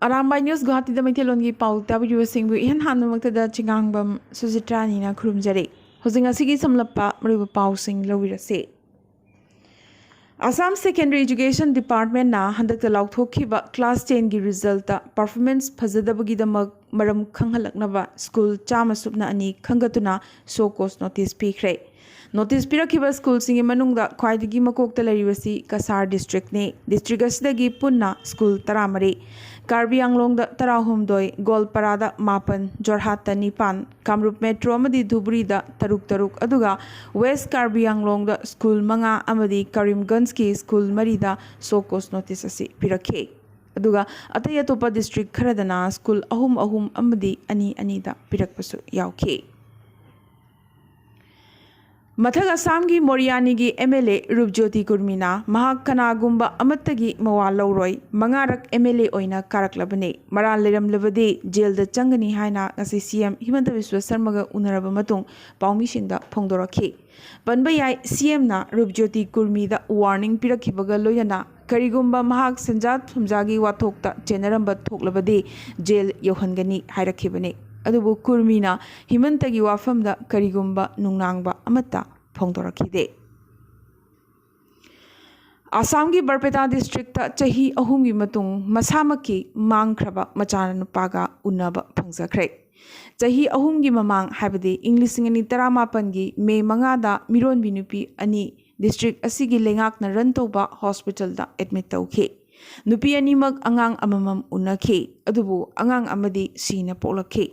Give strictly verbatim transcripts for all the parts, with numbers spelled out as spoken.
Arambai news ꯒꯨꯍꯥꯇꯤꯗ ꯃꯩꯇꯩꯂꯣꯟꯒꯤ ꯄꯥꯎ ꯇꯥꯕꯤꯔꯤꯕꯁꯤꯡꯕꯨ ꯏꯍꯥꯟ ꯍꯥꯟꯅꯃꯛꯇꯗ ꯆꯤꯉꯥꯡꯕꯝ ꯁꯨꯖꯤꯇ꯭ꯔꯥꯅꯤꯅ ꯈꯨꯔꯨꯝꯖꯔꯤ꯫ ꯍꯧꯖꯤꯛ ꯉꯁꯤꯒꯤ ꯁꯝꯂꯞꯄ ꯃꯔꯨꯑꯣꯏꯕ ꯄꯥꯎꯁꯤꯡ ꯂꯧꯕꯤꯔꯁꯤ꯫ ꯑꯁꯥꯝ ꯁꯦꯀꯦꯟꯗꯔꯤ ꯏꯖꯨꯀꯦꯁꯟ ꯗꯤꯄꯥꯔꯠꯃꯦꯟꯅ ꯍꯟꯗꯛꯇ ꯂꯥꯎꯊꯣꯛꯈꯤꯕ ꯀ꯭ꯂꯥꯁ ꯇꯦꯟꯒꯤ ꯔꯤꯖꯜꯇ ꯄꯔꯐꯣꯔꯃꯦꯟꯁ ꯐꯖꯗꯕꯒꯤꯗꯃꯛ ꯃꯔꯝ ꯈꯪꯍꯜꯂꯛꯅꯕ ꯁ꯭ꯀꯨꯜ ꯆꯥꯝꯃ ꯁꯨꯞꯅ ꯑꯅꯤ ꯈꯟꯒꯠꯇꯨꯅ ꯁꯣ ꯀꯣꯁ ꯅꯣꯇꯤꯁ ꯄꯤꯈ꯭ꯔꯦ꯫ ꯅꯣꯇꯤꯁ ꯄꯤꯔꯛꯈꯤꯕ ꯁ꯭ꯀꯨꯜꯁꯤꯡꯒꯤ ꯃꯅꯨꯡꯗ ꯈ꯭ꯋꯥꯏꯗꯒꯤ ꯃꯀꯣꯛꯇ ꯂꯩꯔꯤꯕꯁꯤ ꯀꯁꯥꯔ ꯗꯤꯁꯇ꯭ꯔꯤꯛꯅꯤ꯫ ꯗꯤꯁꯇ꯭ꯔꯤꯛ ꯑꯁꯤꯗꯒꯤ ꯄꯨꯟꯅ ꯁ꯭ꯀꯨꯜ ꯇꯔꯥꯃꯔꯤ, ꯀꯥꯔꯕꯤ ꯑꯪꯂꯣꯡꯗ ꯇꯔꯥꯍꯨꯝꯗꯣꯏ, ꯒꯣꯜꯄꯥꯔꯥꯗ ꯃꯥꯄꯟ, ꯖꯣꯔꯍꯥꯠꯇ ꯅꯤꯄꯥꯟ, ꯀꯥꯃꯔꯨꯞ ꯃꯦꯇ꯭ꯔꯣ ꯑꯃꯗꯤ ꯙꯨꯕ꯭ꯔꯤꯗ ꯇꯔꯨꯛ ꯇꯔꯨꯛ, ꯑꯗꯨꯒ ꯋꯦꯁ ꯀꯥꯔꯕꯤ ꯑꯪꯂꯣꯡꯗ ꯁ꯭ꯀꯨꯜ ꯃꯉꯥ ꯑꯃꯗꯤ ꯀꯔꯤꯝꯒꯟꯖꯀꯤ ꯁ꯭ꯀꯨꯜ ꯃꯔꯤꯗ ꯁꯣ ꯀꯣꯁ ꯅꯣꯇꯤꯁ ꯑꯁꯤ ꯄꯤꯔꯛꯈꯤ꯫ ꯑꯗꯨꯒ ꯑꯇꯩ ꯑꯇꯣꯞꯄ ꯗꯤꯁꯇ꯭ꯔꯤꯛ ꯈꯔꯗꯅ ꯁ꯭ꯀꯨꯜ ꯑꯍꯨꯝ ꯑꯍꯨꯝ ꯑꯃꯗꯤ ꯑꯅꯤ ꯑꯅꯤꯗ ꯄꯤꯔꯛꯄꯁꯨ ꯌꯥꯎꯈꯤ꯫ ꯃꯊꯛ ꯑꯁꯥꯝꯒꯤ ꯃꯣꯔꯤꯌꯥꯅꯤꯒꯤ ꯑꯦꯝ ꯑꯦꯜ ꯑꯦ ꯔꯨꯞꯖ꯭ꯌꯣꯇꯤ ꯀꯨꯔꯃꯤꯅ ꯃꯍꯥꯛ ꯀꯅꯥꯒꯨꯝꯕ ꯑꯃꯠꯇꯒꯤ ꯃꯋꯥ ꯂꯧꯔꯣꯏ, ꯃꯉꯥꯔꯛ ꯑꯦꯝ ꯑꯦꯜ ꯑꯦ ꯑꯣꯏꯅ ꯀꯥꯔꯛꯂꯕꯅꯤ, ꯃꯔꯥꯜ ꯂꯩꯔꯝꯂꯕꯗꯤ ꯖꯦꯜꯗ ꯆꯪꯒꯅꯤ ꯍꯥꯏꯅ ꯉꯁꯤ ꯁꯤ ꯑꯦꯝ ꯍꯤꯃꯟꯇ ꯕꯤꯁ꯭ꯋ ꯁꯔꯃꯒ ꯎꯅꯔꯕ ꯃꯇꯨꯡ ꯄꯥꯎꯃꯤꯁꯤꯡꯗ ꯐꯣꯡꯗꯣꯔꯛꯈꯤ꯫ ꯄꯟꯕ ꯌꯥꯏ, ꯁꯤ ꯑꯦꯝꯅ ꯔꯨꯞꯖ꯭ꯌꯣꯇꯤ ꯀꯨꯔꯃꯤꯗ ꯋꯥꯔꯅꯤꯡ ꯄꯤꯔꯛꯈꯤꯕꯒ ꯂꯣꯏꯅꯅ ꯀꯔꯤꯒꯨꯝꯕ ꯃꯍꯥꯛ ꯁꯦꯟꯖꯥ ꯊꯨꯝꯖꯥꯒꯤ ꯋꯥꯊꯣꯛꯇ ꯆꯦꯟꯅꯔꯝꯕ ꯊꯣꯛꯂꯕꯗꯤ ꯖꯦꯜ ꯌꯧꯍꯟꯒꯅꯤ ꯍꯥꯏꯔꯛꯈꯤꯕꯅꯤ꯫ ꯑꯗꯨꯕꯨ ꯀꯨꯔꯃꯤꯅ ꯍꯤꯃꯟꯇꯒꯤ ꯋꯥꯐꯝꯗ ꯀꯔꯤꯒꯨꯝꯕ ꯅꯨꯡꯅꯥꯡꯕ ꯑꯃꯠꯇ ꯐꯣꯡꯗꯣꯔꯛꯈꯤꯗꯦ꯫ ꯑꯁꯥꯝꯒꯤ ꯕꯔꯄꯦꯇꯥ ꯗꯤꯁꯇ꯭ꯔꯤꯛꯇ ꯆꯍꯤ ꯑꯍꯨꯝꯒꯤ ꯃꯇꯨꯡ ꯃꯁꯥꯃꯛꯀꯤ ꯃꯥꯡꯈ꯭ꯔꯕ ꯃꯆꯥꯅꯨꯄꯥꯒ ꯎꯅꯕ ꯐꯪꯖꯈ꯭ꯔꯦ꯫ ꯆꯍꯤ ꯑꯍꯨꯝꯒꯤ ꯃꯃꯥꯡ, ꯍꯥꯏꯕꯗꯤ ꯏꯪ ꯂꯤꯁꯤꯡ ꯑꯅꯤ ꯇꯔꯥꯃꯥꯄꯟꯒꯤ ꯃꯦ ꯃꯉꯥꯗ ꯃꯤꯔꯣꯟꯕꯤ ꯅꯨꯄꯤ ꯑꯅꯤ ꯗꯤꯁꯇ꯭ꯔꯤꯛ ꯑꯁꯤꯒꯤ ꯂꯩꯉꯥꯛꯅ ꯔꯟ ꯇꯧꯕ ꯍꯣꯁꯄꯤꯇꯥꯜꯗ ꯑꯦꯗꯃꯤꯠ ꯇꯧꯈꯤ꯫ ꯅꯨꯄꯤ ꯑꯅꯤꯃꯛ ꯑꯉꯥꯡ ꯑꯃꯃꯝ ꯎꯅꯈꯤ, ꯑꯗꯨꯕꯨ ꯑꯉꯥꯡ ꯑꯃꯗꯤ ꯁꯤꯅ ꯄꯣꯛꯂꯛꯈꯤ꯫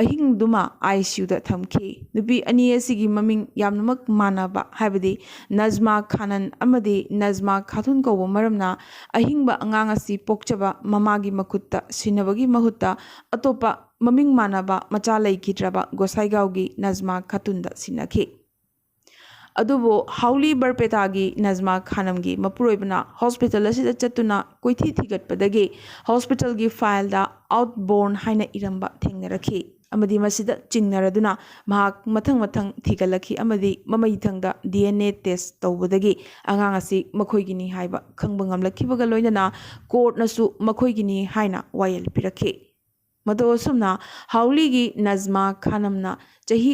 ꯑꯍꯤꯡꯗꯨꯃ ꯑꯥꯏ ꯁꯤ ꯌꯨꯗ ꯊꯝꯈꯤ꯫ ꯅꯨꯄꯤ ꯑꯅꯤ ꯑꯁꯤꯒꯤ ꯃꯃꯤꯡ ꯌꯥꯝꯅꯃꯛ ꯃꯥꯟꯅꯕ, ꯍꯥꯏꯕꯗꯤ ꯅꯖꯃꯥ ꯈꯥꯅꯟ ꯑꯃꯗꯤ ꯅꯖꯃꯥ ꯈꯥꯇꯨꯟ ꯀꯧꯕ ꯃꯔꯝꯅ, ꯑꯍꯤꯡꯕ ꯑꯉꯥꯡ ꯑꯁꯤ ꯄꯣꯛꯆꯕ ꯃꯃꯥꯒꯤ ꯃꯈꯨꯠꯇ ꯁꯤꯟꯅꯕꯒꯤ ꯃꯍꯨꯠꯇ ꯑꯇꯣꯞꯄ ꯃꯃꯤꯡ ꯃꯥꯟꯅꯕ ꯃꯆꯥ ꯂꯩꯈꯤꯗ꯭ꯔꯕ ꯒꯣꯁꯥꯏꯒꯥꯎꯒꯤ ꯅꯖꯃꯥ ꯈꯥꯇꯨꯟꯗ ꯁꯤꯟꯅꯈꯤ꯫ ꯑꯗꯨꯕꯨ ꯍꯥꯎꯂꯤ ꯕꯔꯄꯦꯇꯥꯒꯤ ꯅꯖꯃꯥ ꯈꯥꯅꯝꯒꯤ ꯃꯄꯨꯔꯣꯏꯕꯅ ꯍꯣꯁꯄꯤꯇꯥꯜ ꯑꯁꯤꯗ ꯆꯠꯇꯨꯅ ꯀꯣꯏꯊꯤ ꯊꯤꯒꯠꯄꯗꯒꯤ ꯍꯣꯁꯄꯤꯇꯥꯜꯒꯤ ꯐꯥꯏꯜꯗ ꯑꯥꯎꯠ ꯕꯣꯔꯟ ꯍꯥꯏꯅ ꯏꯔꯝꯕ ꯊꯦꯡꯅꯔꯛꯈꯤ꯫ ꯑꯃꯗꯤ ꯃꯁꯤꯗ ꯆꯤꯡꯅꯔꯗꯨꯅ ꯃꯍꯥꯛ ꯃꯊꯪ ꯃꯊꯪ ꯊꯤꯒꯠꯂꯛꯈꯤ ꯑꯃꯗꯤ ꯃꯃꯩꯊꯪꯗ ꯗꯤ ꯑꯦꯟ ꯑꯦ ꯇꯦꯁ ꯇꯧꯕꯗꯒꯤ ꯑꯉꯥꯡ ꯑꯁꯤ ꯃꯈꯣꯏꯒꯤꯅꯤ ꯍꯥꯏꯕ ꯈꯪꯕ ꯉꯝꯂꯛꯈꯤꯕꯒ ꯂꯣꯏꯅꯅ ꯀꯣꯔꯠꯅꯁꯨ ꯃꯈꯣꯏꯒꯤꯅꯤ ꯍꯥꯏꯅ ꯋꯥꯌꯦꯜ ꯄꯤꯔꯛꯈꯤ꯫ ꯃꯇꯧ ꯑꯁꯨꯝꯅ ꯍꯥꯎꯂꯤꯒꯤ ꯅꯖꯃꯥ ꯈꯥꯅꯝꯅ ꯆꯍꯤ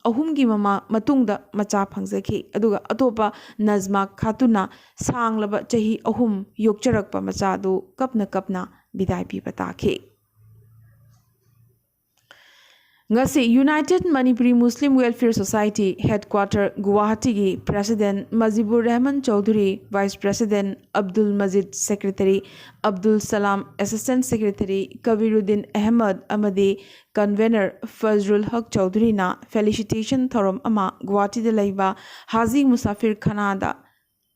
ꯑꯍꯨꯝꯒꯤ ꯃꯃꯥ ꯃꯇꯨꯡꯗ ꯃꯆꯥ ꯐꯪꯖꯈꯤ, ꯑꯗꯨꯒ ꯑꯇꯣꯞꯄ ꯅꯖꯃꯥ ꯈꯥꯇꯨꯅ ꯁꯥꯡꯂꯕ ꯆꯍꯤ ꯑꯍꯨꯝ ꯌꯣꯛꯆꯔꯛꯄ ꯃꯆꯥ ꯑꯗꯨ ꯀꯞꯅ ꯀꯞꯅ ꯕꯤꯗꯥꯏ ꯄꯤꯕ ꯇꯥꯈꯤ꯫ ꯉꯁꯤ United Manipuri Muslim Welfare Society headquarter ꯒꯨꯋꯥꯍꯥꯇꯤꯒꯤ President ꯃꯖꯤꯕꯨꯔ Rahman Chaudhuri, Vice President Abdul ꯃꯖꯤꯗ, Secretary Abdul ꯁꯂꯥꯝ, Assistant Secretary ꯀꯕꯤꯔꯨꯗꯤꯟ ꯑꯍꯃꯗ ꯑꯃꯗꯤ Convener ꯐꯖꯔꯨꯜ ꯍꯛ ꯆꯧꯙꯨꯔꯤꯅ felicitation ꯊꯧꯔꯝ ꯑꯃ ꯒꯨꯋꯥꯍꯥꯇꯤꯗ ꯂꯩꯕ ꯍꯥꯖꯤ ꯃꯨꯁꯥꯐꯤꯔ ꯈꯥꯅꯥꯗ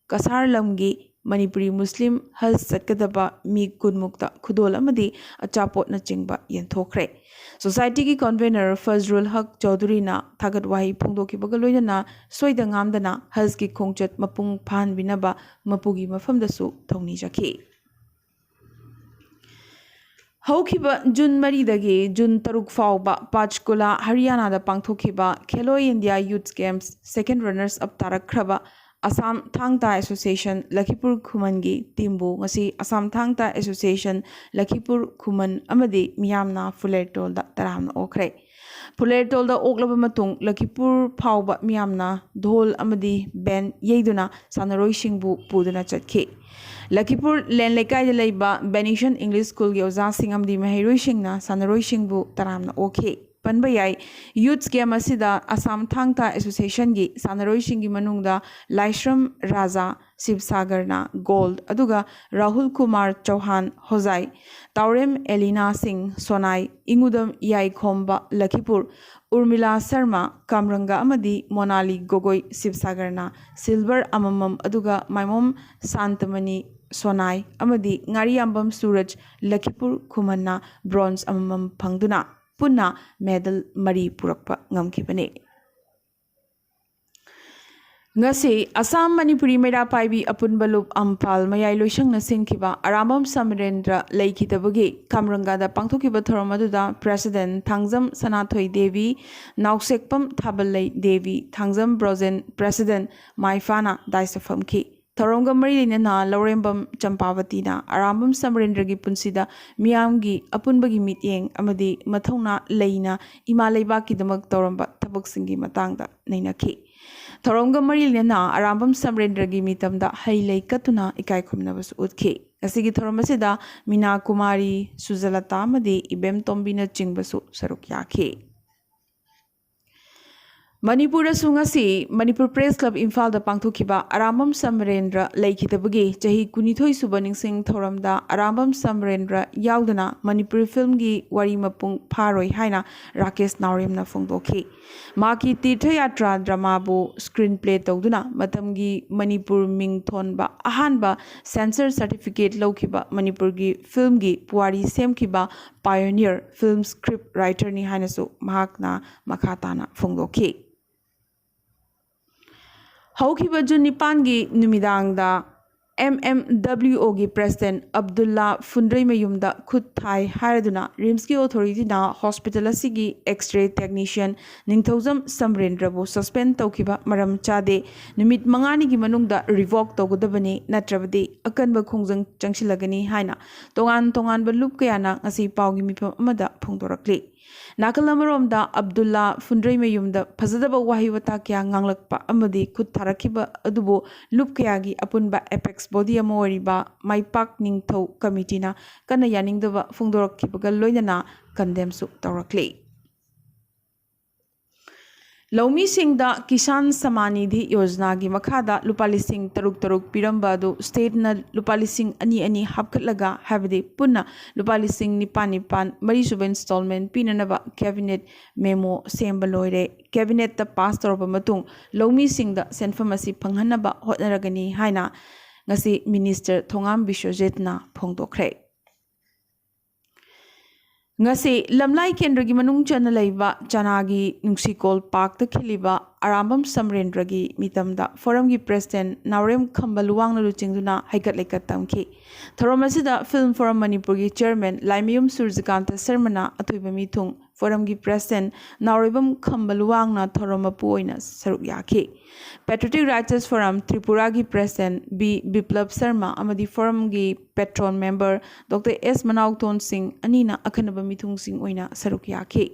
ꯀꯁꯥꯔ ꯂꯝꯒꯤ ꯃꯅꯤꯄꯨꯔꯤ ꯃꯨꯁꯂꯤꯝ ꯍꯖ ꯆꯠꯀꯗꯕ ꯃꯤ ꯀꯨꯟꯃꯨꯛꯇ ꯈꯨꯗꯣꯜ ꯑꯃꯗꯤ ꯑꯆꯥꯄꯣꯠꯅꯆꯤꯡꯕ ꯌꯦꯟꯊꯣꯛꯈ꯭ꯔꯦ꯫ ꯁꯣꯁꯥꯏꯇꯤꯒꯤ convener ꯐꯖꯔꯨꯜ ꯍꯛ ꯆꯧꯙꯨꯔꯤꯅ ꯊꯥꯒꯠ ꯋꯥꯍꯩ ꯐꯣꯡꯗꯣꯛꯈꯤꯕꯒ ꯂꯣꯏꯅꯅ ꯁꯣꯏꯗ ꯉꯥꯝꯗꯅ ꯍꯖꯀꯤ ꯈꯣꯡꯆꯠ ꯃꯄꯨꯡ ꯐꯥꯍꯟꯕꯤꯅꯕ ꯃꯄꯨꯒꯤ ꯃꯐꯝꯗꯁꯨ ꯊꯧꯅꯤꯖꯈꯤ꯫ ꯍꯧꯈꯤꯕ ꯖꯨꯟ ꯃꯔꯤꯗꯒꯤ ꯖꯨꯟ ꯇꯔꯨꯛ ꯐꯥꯎꯕ ꯄꯥꯆꯀꯨꯂꯥ, ꯍꯔꯤꯌꯥꯅꯥꯗ ꯄꯥꯡꯊꯣꯛꯈꯤꯕ Khelo India youth games second runners up ꯇꯥꯔꯛꯈ꯭ꯔꯕ ꯑꯁꯥꯝ ꯊꯥꯡ ꯇꯥ ꯑꯦꯁꯣꯁꯤꯌꯦꯁꯟ ꯂꯈꯤꯄꯨꯔ ꯈꯨꯃꯟꯒꯤ ꯇꯤꯝꯕꯨ ꯉꯁꯤ ꯑꯁꯥꯝ ꯊꯥꯡ ꯇꯥ ꯑꯦꯁꯣꯁꯤꯌꯦꯁꯟ ꯂꯈꯤꯄꯨꯔ ꯈꯨꯃꯟ ꯑꯃꯗꯤ ꯃꯤꯌꯥꯝꯅ ꯐꯨꯂꯦꯔꯇꯣꯜꯗ ꯇꯔꯥꯝꯅ ꯑꯣꯛꯈ꯭ꯔꯦ꯫ ꯐꯨꯂꯦꯔꯇꯣꯜꯗ ꯑꯣꯛꯂꯕ ꯃꯇꯨꯡ ꯂꯈꯤꯄꯨꯔ ꯐꯥꯎꯕ ꯃꯤꯌꯥꯝꯅ ꯙꯣꯜ ꯑꯃꯗꯤ ꯕꯦꯟ ꯌꯩꯗꯨꯅ ꯁꯥꯟꯅꯔꯣꯏꯁꯤꯡꯕꯨ ꯄꯨꯗꯨꯅ ꯆꯠꯈꯤ꯫ ꯂꯈꯤꯄꯨꯔ ꯂꯦꯟ ꯂꯩꯀꯥꯏꯗ ꯂꯩꯕ ꯕꯦꯅꯤꯁꯟ ꯏꯪꯂꯤꯁ ꯁ꯭ꯀꯨꯜꯒꯤ ꯑꯣꯖꯥꯁꯤꯡ ꯑꯃꯗꯤ ꯃꯍꯩꯔꯣꯏꯁꯤꯡꯅ ꯁꯥꯟꯅꯔꯣꯏꯁꯤꯡꯕꯨ ꯇꯔꯥꯝꯅ ꯑꯣꯛꯈꯤ꯫ ꯄꯟꯕ ꯌꯥꯏ, ꯌꯨꯊ ꯒꯦꯝ ꯑꯁꯤꯗ ꯑꯁꯥꯝ ꯊꯥꯡ ꯇꯥ ꯑꯦꯁꯣꯁꯤꯌꯦꯁꯟꯒꯤ ꯁꯥꯟꯅꯔꯣꯏꯁꯤꯡꯒꯤ ꯃꯅꯨꯡꯗ ꯂꯥꯏꯁ꯭ꯔꯝ ꯔꯥꯖꯥ, ꯁꯤꯕꯁꯥꯒꯔꯅ ꯒꯣꯜꯗ, ꯑꯗꯨꯒ ꯔꯥꯍꯨꯜ ꯀꯨꯃꯥꯔ ꯆꯧꯍꯥꯟ, ꯍꯣꯖꯥꯏ, ꯇꯥꯎꯔꯦꯝ ꯑꯦꯂꯤꯅꯥ ꯁꯤꯡ, ꯁꯣꯅꯥꯏ, ꯏꯉꯨꯗꯝ ꯏꯌꯥꯏꯈꯣꯝꯕ, ꯂꯈꯤꯄꯨꯔ, ꯎꯔꯃꯤꯂꯥ ꯁꯔꯃ, ꯀꯥꯝꯔꯪꯒ ꯑꯃꯗꯤ ꯃꯣꯅꯥꯂꯤ ꯒꯣꯒꯣꯏ, ꯁꯤꯕꯁꯥꯒꯔꯅ ꯁꯤꯜꯚꯔ ꯑꯃꯃꯝ, ꯑꯗꯨꯒ ꯃꯥꯏꯃꯣꯝ ꯁꯥꯟꯇꯃꯅꯤ, ꯁꯣꯅꯥꯏ, ꯑꯃꯗꯤ ꯉꯥꯔꯤꯌꯥꯝꯕꯝ ꯁꯨꯔꯖ, ꯂꯈꯤꯄꯨꯔ ꯈꯨꯃꯟꯅ ꯕ꯭ꯔꯣꯟꯖ ꯑꯃꯃꯝ ꯐꯪꯗꯨꯅ ꯄꯨꯟꯅ ꯃꯦꯗꯜ ꯃꯔꯤ ꯄꯨꯔꯛꯄ ꯉꯝꯈꯤꯕꯅꯤ꯫ ꯉꯁꯤ ꯑꯁꯥꯝ ꯃꯅꯤꯄꯨꯔꯤ ꯃꯩꯔꯥ ꯄꯥꯏꯕꯤ ꯑꯄꯨꯟꯕ ꯂꯨꯞ ꯑꯝꯐꯥꯜ ꯃꯌꯥꯏ ꯂꯣꯏꯁꯪꯅ ꯁꯤꯟꯈꯤꯕ ꯑꯔꯥꯝꯕꯝ ꯁꯃꯔꯦꯟꯗ꯭ꯔ ꯂꯩꯈꯤꯗꯕꯒꯤ ꯈꯥꯝꯔꯪꯒꯥꯗ ꯄꯥꯡꯊꯣꯛꯈꯤꯕ ꯊꯧꯔꯝ ꯑꯗꯨꯗ ꯄ꯭ꯔꯦꯁꯤꯗꯦꯟꯠ ꯊꯥꯡꯖꯝ ꯁꯅꯥꯊꯣꯏ ꯗꯦꯕꯤ, ꯅꯥꯎꯁꯦꯛꯄꯝ ꯊꯥꯕꯜꯂꯩ ꯗꯦꯕꯤ, ꯊꯥꯡꯖꯝ ꯕ꯭ꯔꯣꯖꯦꯟ ꯄ꯭ꯔꯦꯁꯤꯗꯦꯟꯠ ꯃꯥꯏꯐꯥꯅ ꯗꯥꯏꯁꯇ ꯐꯝꯈꯤ꯫ ꯊꯧꯔꯝꯒ ꯃꯔꯤ ꯂꯩꯅꯅ ꯂꯧꯔꯦꯝꯕꯝ ꯆꯝꯄꯥꯕꯇꯤꯅ ꯑꯔꯥꯝꯕꯝ ꯁꯃꯔꯦꯟꯗ꯭ꯔꯒꯤ ꯄꯨꯟꯁꯤꯗ ꯃꯤꯌꯥꯝꯒꯤ ꯑꯄꯨꯟꯕꯒꯤ ꯃꯤꯠꯌꯦꯡ ꯑꯃꯗꯤ ꯃꯊꯧꯅꯥ ꯂꯩꯅ ꯏꯃꯥ ꯂꯩꯕꯥꯛꯀꯤꯗꯃꯛ ꯇꯧꯔꯝꯕ ꯊꯕꯛꯁꯤꯡꯒꯤ ꯃꯇꯥꯡꯗ ꯅꯩꯅꯈꯤ꯫ ꯊꯧꯔꯝꯒ ꯃꯔꯤ ꯂꯩꯅꯅ ꯑꯔꯥꯝꯕꯝ ꯁꯃꯔꯦꯟꯗ꯭ꯔꯒꯤ ꯃꯤꯇꯝꯗ ꯍꯩ ꯂꯩ ꯀꯠꯇꯨꯅ ꯏꯀꯥꯏ ꯈꯨꯝꯅꯕꯁꯨ ꯎꯠꯈꯤ꯫ ꯉꯁꯤꯒꯤ ꯊꯧꯔꯝ ꯑꯁꯤꯗ ꯃꯤꯅꯥ ꯀꯨꯃꯥꯔꯤ, ꯁꯨꯖꯂꯇꯥ ꯑꯃꯗꯤ ꯏꯕꯦꯝ ꯇꯣꯝꯕꯤꯅꯆꯤꯡꯕꯁꯨ ꯁꯔꯨꯛ ꯌꯥꯈꯤ꯫ ꯃꯅꯤꯄꯨꯔꯗꯁꯨ ꯉꯁꯤ ꯃꯅꯤꯄꯨꯔ ꯄ꯭ꯔꯦꯁ ꯀ꯭ꯂꯕ ꯏꯝꯐꯥꯜꯗ ꯄꯥꯡꯊꯣꯛꯈꯤꯕ ꯑꯔꯥꯝꯕꯝ ꯁꯃꯔꯦꯟꯗ꯭ꯔ ꯂꯩꯈꯤꯗꯕꯒꯤ ꯆꯍꯤ ꯀꯨꯟꯅꯤꯊꯣꯏ ꯁꯨꯕ ꯅꯤꯡꯁꯤꯡ ꯊꯧꯔꯝꯗ ꯑꯔꯥꯝꯕꯝ ꯁꯃꯔꯦꯟꯗ꯭ꯔ ꯌꯥꯎꯗꯅ ꯃꯅꯤꯄꯨꯔꯤ ꯐꯤꯜꯝꯒꯤ ꯋꯥꯔꯤ ꯃꯄꯨꯡ ꯐꯥꯔꯣꯏ ꯍꯥꯏꯅ ꯔꯥꯀꯦꯁ ꯅꯥꯎꯔꯦꯝꯅ ꯐꯣꯡꯗꯣꯛꯈꯤ꯫ ꯃꯍꯥꯛꯀꯤ ꯇꯤꯔꯊ ꯌꯥꯇ꯭ꯔꯥ ꯗ꯭ꯔꯃꯥꯕꯨ ꯁ꯭ꯀ꯭ꯔꯤꯟ ꯄ꯭ꯂꯦ ꯇꯧꯗꯨꯅ ꯃꯇꯝꯒꯤ ꯃꯅꯤꯄꯨꯔ ꯃꯤꯡ ꯊꯣꯟꯕ ꯑꯍꯥꯟꯕ ꯁꯦꯟꯁꯔ ꯁꯥꯔꯇꯤꯐꯤꯀꯦꯠ ꯂꯧꯈꯤꯕ ꯃꯅꯤꯄꯨꯔꯒꯤ ꯐꯤꯜꯝꯒꯤ ꯄꯨꯋꯥꯔꯤ ꯁꯦꯝꯈꯤꯕ ꯄꯥꯏꯑꯣꯅꯤꯌꯔ ꯐꯤꯜꯝ ꯁ꯭ꯀ꯭ꯔꯤꯞ ꯔꯥꯏꯇꯔꯅꯤ ꯍꯥꯏꯅꯁꯨ ꯃꯍꯥꯛꯅ ꯃꯈꯥ ꯇꯥꯅ ꯐꯣꯡꯗꯣꯛꯈꯤ꯫ ꯍꯧꯈꯤꯕ ꯖꯨꯟ ꯅꯤꯄꯥꯟꯒꯤ ꯅꯨꯃꯤꯗꯥꯡꯗ ꯑꯦꯝ ꯑꯦꯝ ꯗꯕ꯭ꯂꯤꯎ ꯑꯣꯒꯤ ꯄ꯭ꯔꯦꯁꯤꯗꯦꯟꯠ ꯑꯕꯗꯨꯜꯂꯥ ꯐꯨꯟꯗ꯭ꯔꯩꯃꯌꯨꯝꯗ ꯈꯨꯠ ꯊꯥꯏ ꯍꯥꯏꯔꯗꯨꯅ ꯔꯤꯝꯁꯀꯤ ꯑꯣꯊꯣꯔꯤꯇꯤꯅ ꯍꯣꯁꯄꯤꯇꯥꯜ ꯑꯁꯤꯒꯤ ꯑꯦꯛꯁ-ꯔꯦ ꯇꯦꯛꯅꯤꯁꯤꯌꯟ ꯅꯤꯡꯊꯧꯖꯝ ꯁꯝꯔꯦꯟꯗ꯭ꯔꯕꯨ ꯁꯁꯄꯦꯟ ꯇꯧꯈꯤꯕ ꯃꯔꯝ ꯆꯥꯗꯦ꯫ ꯅꯨꯃꯤꯠ ꯃꯉꯥꯅꯤꯒꯤ ꯃꯅꯨꯡꯗ ꯔꯤꯚꯣꯛ ꯇꯧꯒꯗꯕꯅꯤ, ꯅꯠꯇ꯭ꯔꯕꯗꯤ ꯑꯀꯟꯕ ꯈꯣꯡꯖꯪ ꯆꯪꯁꯤꯜꯂꯒꯅꯤ ꯍꯥꯏꯅ ꯇꯣꯉꯥꯟ ꯇꯣꯉꯥꯟꯕ ꯂꯨꯞ ꯀꯌꯥꯅ ꯉꯁꯤ ꯄꯥꯎꯒꯤ ꯃꯤꯐꯝ ꯑꯃꯗ ꯐꯣꯡꯗꯣꯔꯛꯂꯤ꯫ ꯅꯥꯀꯜ ꯑꯃꯔꯣꯝꯗ ꯑꯕꯗꯨꯜꯂꯥ ꯐꯨꯟꯗ꯭ꯔꯩꯃꯌꯨꯝꯗ ꯐꯖꯗꯕ ꯋꯥꯍꯩ ꯋꯥꯇꯥ ꯀꯌꯥ ꯉꯥꯡꯂꯛꯄ ꯑꯃꯗꯤ ꯈꯨꯠ ꯊꯥꯔꯛꯈꯤꯕ ꯑꯗꯨꯕꯨ ꯂꯨꯞ ꯀꯌꯥꯒꯤ ꯑꯄꯨꯟꯕ ꯑꯦꯄꯦꯛꯁ ꯕꯣꯗꯤ ꯑꯃ ꯑꯣꯏꯔꯤꯕ ꯃꯥꯏꯄꯥꯛ ꯅꯤꯡꯊꯧ ꯀꯃꯤꯇꯤꯅ ꯀꯟꯅ ꯌꯥꯅꯤꯡꯗꯕ ꯐꯣꯡꯗꯣꯔꯛꯈꯤꯕꯒ ꯂꯣꯏꯅꯅ ꯀꯟꯗꯦꯝꯁꯨ ꯇꯧꯔꯛꯂꯤ꯫ ꯂꯧꯃꯤꯁꯤꯡꯗ ꯀꯤꯁꯥꯟ ꯁꯃꯥꯟ ꯅꯤꯙꯤ ꯌꯣꯖꯅꯥꯒꯤ ꯃꯈꯥꯗ ꯂꯨꯄꯥ ꯂꯤꯁꯤꯡ ꯇꯔꯨꯛ ꯇꯔꯨꯛ ꯄꯤꯔꯝꯕ ꯑꯗꯨ ꯁ꯭ꯇꯦꯠꯅ ꯂꯨꯄꯥ ꯂꯤꯁꯤꯡ ꯑꯅꯤ ꯑꯅꯤ ꯍꯥꯞꯀꯠꯂꯒ, ꯍꯥꯏꯕꯗꯤ ꯄꯨꯟꯅ ꯂꯨꯄꯥ ꯂꯤꯁꯤꯡ ꯅꯤꯄꯥꯟ ꯅꯤꯄꯥꯟ ꯃꯔꯤꯁꯨꯕ ꯏꯟꯁꯇꯣꯜꯃꯦꯟꯠ ꯄꯤꯅꯅꯕ ꯀꯦꯕꯤꯅꯦꯠ ꯃꯦꯃꯣ ꯁꯦꯝꯕ ꯂꯣꯏꯔꯦ꯫ ꯀꯦꯕꯤꯅꯦꯠꯇ ꯄꯥꯁ ꯇꯧꯔꯕ ꯃꯇꯨꯡ ꯂꯧꯃꯤꯁꯤꯡꯗ ꯁꯦꯟꯐꯝ ꯑꯁꯤ ꯐꯪꯍꯟꯅꯕ ꯍꯣꯠꯅꯔꯒꯅꯤ ꯍꯥꯏꯅ ꯉꯁꯤ ꯃꯤꯅꯤꯁꯇꯔ ꯊꯣꯉꯥꯝ ꯕꯤꯁ꯭ꯋꯖꯤꯠꯅ ꯐꯣꯡꯗꯣꯛꯈ꯭ꯔꯦ꯫ ꯉꯁꯤ ꯂꯝꯂꯥꯏ ꯀꯦꯟꯗ꯭ꯔꯒꯤ ꯃꯅꯨꯡ ꯆꯟꯅ ꯂꯩꯕ ꯆꯅꯥꯒꯤ ꯅꯨꯡꯁꯤꯀꯣꯜ ꯄꯥꯔꯛꯇ ꯈꯤꯜꯂꯤꯕ ꯑꯔꯥꯝꯕꯝ ꯁꯝꯔꯦꯟꯗ꯭ꯔꯒꯤ ꯃꯤꯇꯝꯗ ꯐꯣꯔꯝꯒꯤ ꯄ꯭ꯔꯦꯁꯤꯗꯦꯟꯠ ꯅꯥꯎꯔꯦꯝ ꯈꯝꯕ ꯂꯨꯋꯥꯡꯅ ꯂꯨꯆꯤꯡꯗꯨꯅ ꯍꯩꯀꯠ ꯂꯩꯀꯠ ꯇꯝꯈꯤ꯫ ꯊꯧꯔꯝ ꯑꯁꯤꯗ ꯐꯤꯜꯝ ꯐꯣꯔꯝ ꯃꯅꯤꯄꯨꯔꯒꯤ ꯆꯤꯌꯔꯃꯦꯟ ꯂꯥꯏꯃꯌꯨꯝ ꯁꯨꯔꯖꯤꯀꯥꯟꯇ ꯁꯔꯃꯅ ꯑꯊꯣꯏꯕ ꯃꯤꯊꯨꯡ, ꯐꯣꯔꯝꯒꯤ ꯄ꯭ꯔꯦꯁꯤꯗꯦꯟꯠ ꯅꯥꯎꯔꯦꯝꯕꯝ ꯈꯝꯕ ꯂꯨꯋꯥꯡꯅ ꯊꯧꯔꯝ ꯃꯄꯨ ꯑꯣꯏꯅ ꯁꯔꯨꯛ ꯌꯥꯈꯤ꯫ ꯄꯦꯇ꯭ꯔꯤꯌꯣꯇꯤꯛ ꯔꯥꯏꯇꯔꯁ ꯐꯣꯔꯝ ꯇ꯭ꯔꯤꯄꯨꯔꯥꯒꯤ ꯄ꯭ꯔꯦꯁꯤꯗꯦꯟꯠ ꯕꯤ ꯕꯤꯄ꯭ꯂꯕ ꯁꯔꯃ ꯑꯃꯗꯤ ꯐꯣꯔꯝꯒꯤ ꯄꯦꯇ꯭ꯔꯣꯟ ꯃꯦꯝꯕꯔ ꯗꯣꯛꯇꯔ ꯑꯦꯁ ꯃꯅꯥꯎꯊꯣꯟ ꯁꯤꯡ ꯑꯅꯤꯅ ꯑꯈꯟꯅꯕ ꯃꯤꯊꯨꯡꯁꯤꯡ ꯑꯣꯏꯅ ꯁꯔꯨꯛ ꯌꯥꯈꯤ꯫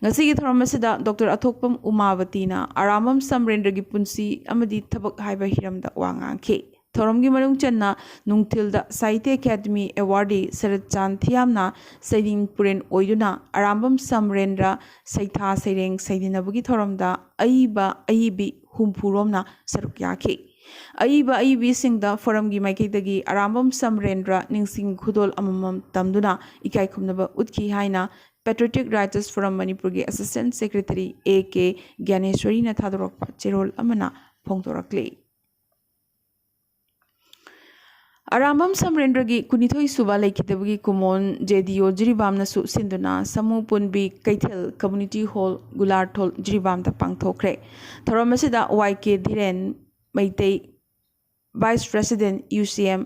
ꯉꯁꯤꯒꯤ ꯊꯧꯔꯝ ꯑꯁꯤꯗ ꯗꯣꯛꯇꯔ ꯑꯊꯣꯛꯄꯝ ꯎꯃꯥꯕꯇꯤꯅ ꯑꯔꯥꯝꯕꯝ ꯁꯝꯔꯦꯟꯗ꯭ꯔꯒꯤ ꯄꯨꯟꯁꯤ ꯑꯃꯗꯤ ꯊꯕꯛ ꯍꯥꯏꯕ ꯍꯤꯔꯝꯗ ꯋꯥ ꯉꯥꯡꯈꯤ꯫ ꯊꯧꯔꯝꯒꯤ ꯃꯅꯨꯡ ꯆꯟꯅ ꯅꯨꯡꯊꯤꯜꯗ ꯁꯥꯍꯤꯇ꯭ꯌ ꯑꯦꯀꯥꯗꯃꯤ ꯑꯦꯋꯥꯔꯗꯤ ꯁꯔꯠ ꯆꯥꯟ ꯊꯤꯌꯥꯝꯅ ꯁꯩꯅꯤꯡ ꯄꯨꯔꯦꯟ ꯑꯣꯏꯗꯨꯅ ꯑꯔꯥꯝꯕꯝ ꯁꯝꯔꯦꯟꯗ꯭ꯔ ꯁꯩꯊꯥ ꯁꯩꯔꯦꯡ ꯁꯩꯗꯤꯟꯅꯕꯒꯤ ꯊꯧꯔꯝꯗ ꯑꯏꯕ ꯑꯏꯕꯤ ꯍꯨꯝꯐꯨꯔꯣꯝꯅ ꯁꯔꯨꯛ ꯌꯥꯈꯤ꯫ ꯑꯏꯕ ꯑꯏꯕꯤꯁꯤꯡꯗ ꯐꯣꯔꯝꯒꯤ ꯃꯥꯏꯀꯩꯗꯒꯤ ꯑꯔꯥꯝꯕꯝ ꯁꯝꯔꯦꯟꯗ꯭ꯔ ꯅꯤꯡꯁꯤꯡ ꯈꯨꯗꯣꯜ ꯑꯃꯃꯝ ꯇꯝꯗꯨꯅ ꯏꯀꯥꯏ ꯈꯨꯝꯅꯕ ꯎꯠꯈꯤ ꯍꯥꯏꯅ ꯄꯦꯇ꯭ꯔꯤꯌꯣꯇꯤꯛ ꯔꯥꯏꯇꯔꯁ ꯐꯣꯔꯝ ꯃꯅꯤꯄꯨꯔꯒꯤ ꯑꯦꯁꯤꯁꯇꯦꯟꯠ ꯁꯦꯀ꯭ꯔꯦꯇꯔꯤ ꯑꯦ ꯀꯦ ꯒ꯭ꯌꯥꯅꯦꯁ꯭ꯋꯔꯤꯅ ꯊꯥꯗꯣꯔꯛꯄ ꯆꯦꯔꯣꯜ ꯑꯃꯅ ꯐꯣꯡꯗꯣꯔꯛꯂꯤ꯫ ꯑꯔꯥꯝꯕꯝ ꯁꯝꯔꯦꯟꯗ꯭ꯔꯒꯤ ꯀꯨꯟꯅꯤꯊꯣꯏ ꯁꯨꯕ ꯂꯩꯈꯤꯗꯕꯒꯤ ꯀꯨꯃꯣꯟ ꯖꯦ ꯗꯤ ꯑꯣ ꯖꯤꯔꯤꯕꯥꯝꯅꯁꯨ ꯁꯤꯟꯗꯨꯅ ꯁꯃꯨ ꯄꯨꯟꯕꯤ ꯀꯩꯊꯦꯜ ꯀꯝꯃ꯭ꯌꯨꯅꯤꯇꯤ ꯍꯣꯜ ꯒꯨꯂꯥꯔꯊꯣꯜ ꯖꯤꯔꯤꯕꯥꯝꯗ ꯄꯥꯡꯊꯣꯛꯈ꯭ꯔꯦ꯫ ꯊꯧꯔꯝ ꯑꯁꯤꯗ Y K Dhiren Meitei, vice president U C M,